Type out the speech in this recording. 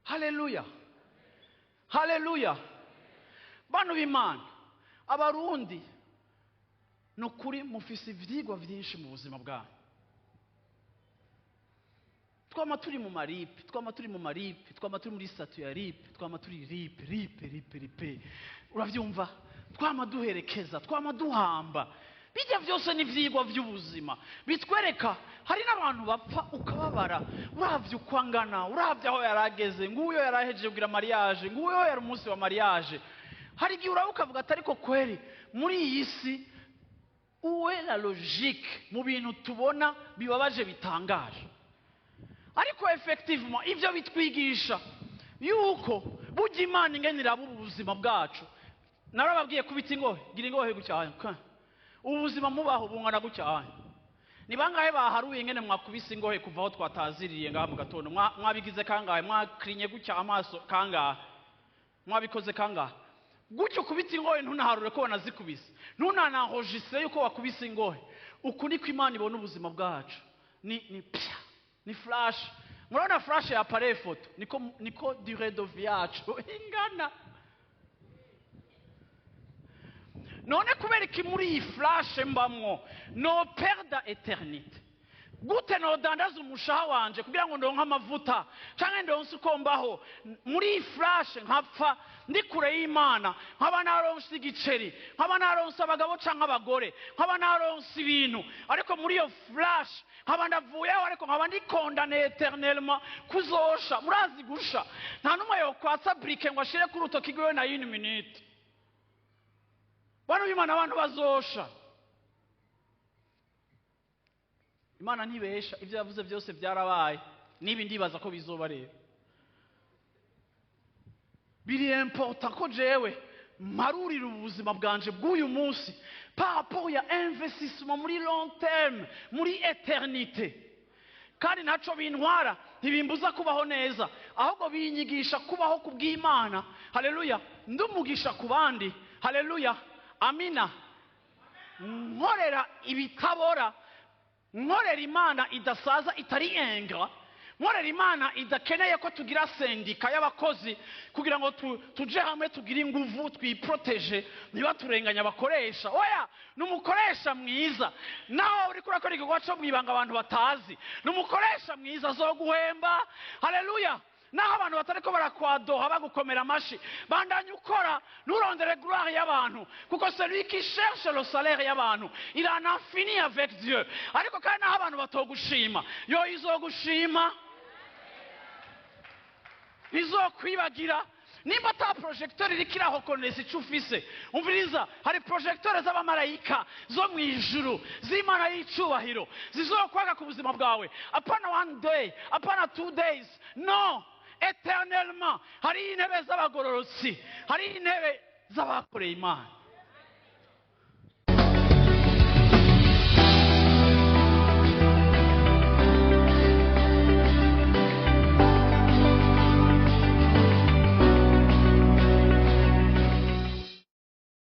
Haleluya, haleluya. Bantu b'Imana, Abarundi, ni ukuri mufise ivyigwa vyinshi mu buzima bwanyu. Twama turi mu ma RIP, twama turi mu ma RIP, twama turi muri statut ya RIP, twama turi RIP, RIP, RIP, RIP. Uravyumva? Twama duherekeza, twama duhamba. Bijya byose ni ivyigwa by'ubuzima bitwereka. Hari n'abantu bapfa ukababara, uravye uko angana, uravye aho yarageze, nguyo yarahejeje kugira mariage, nguyo yari umunsi wa mariage. Hari igihe uraba ukavuga ati: "Ariko kweri muri iyi si, où est la logique mu bintu tubona bibabaje, bitangaje?" Ariko effectivement ibyo bitwigisha yuko burya Imana ingene iraba ubu buzima bwacu. Narababwiye, kubita ingohe, gira ingohe gutya. Ubu buzima mubaho bungana gutya. Ni bangahe baharuye ingene mwakubise ingohe kuva aho twataziriye ngaha mu gatondo? Mwabigize kangahe? Mwakrinye gutya amaso kangahe? Mwabikoze kangahe gutyo? Ukubita ingohe ntunaharure ko wanazikubise, ntunanahojise yuko wakubise ingohe. Uku niko Imana ibona ubuzima bwacu. Ni pya, ni flash. Murabona flash ya appareil photo? Niko durée de vie yacu ingana. None kubera iki muri iyi flash mbamwo no perda éternité? Gute nodandaza umushaha wanje kugira ngo ndonke amavuta canke ndonse uko mbaho, muri iyi flash nkapfa ndi kure y'Imana, nkaba naronse igiceri, nkaba naronse abagabo canke abagore, nkaba naronse ibintu, ariko muri iyo flash nkaba ndavuyeho, ariko nkaba ndi condamné éternellement kuzosha? Murazi gusha, nta n'umwe yokwatsa briquet ngo ashire ku rutoki rwiwe na une minute. Bano b'Imana, abantu bazosha. Imana ntibesha, ibyo yavuze byose byarabaye. Nibi ndibaza ko bizoba. Rero biri important ko jewe mparurira ubuzima bwanje bw'uyu munsi par rapport ya investissement muri long terme, muri éternité. Kandi ntaco bintwara, ntibimbuza kubaho neza, ahubwo binyigisha kubaho ku bw'Imana. Haleluya! Ndumugisha ku bandi. Haleluya, amina. Nkorera ibitabora, nkorera Imana idasaza, itari enga, nkorera Imana idakeneye ko tugira syndicat y'abakozi kugira ngo tuje hamwe, tugire inguvu, twiproteje, ntibaturenganya abakoresha. Oya, ni umukoresha mwiza. Nawe uriko urakora igikorwa co mwibanga abantu batazi, ni umukoresha mwiza, azoguhemba. Haleluya! Naho abantu batariko barakwadoha, bagukomera amashi, bandanya ukora, nturondere gloire y'abantu, kuko celui qui cherche le salaire y'abantu, il en a fini avec Dieu. Ariko kandi naho abantu batogushima, yo izogushima, ntizokwibagira. Nimba ata projecteur iriko irahokonesa ico ufise, umviriza, hari projecteur z'abamarayika zo mu ijuru z'Imana y'icubahiro zizokwaga ku buzima bwawe. Apana one day, apana 2 days, no, éternellement. Hari intebe z'abagororotsi, hari intebe z'abakoreye Imana.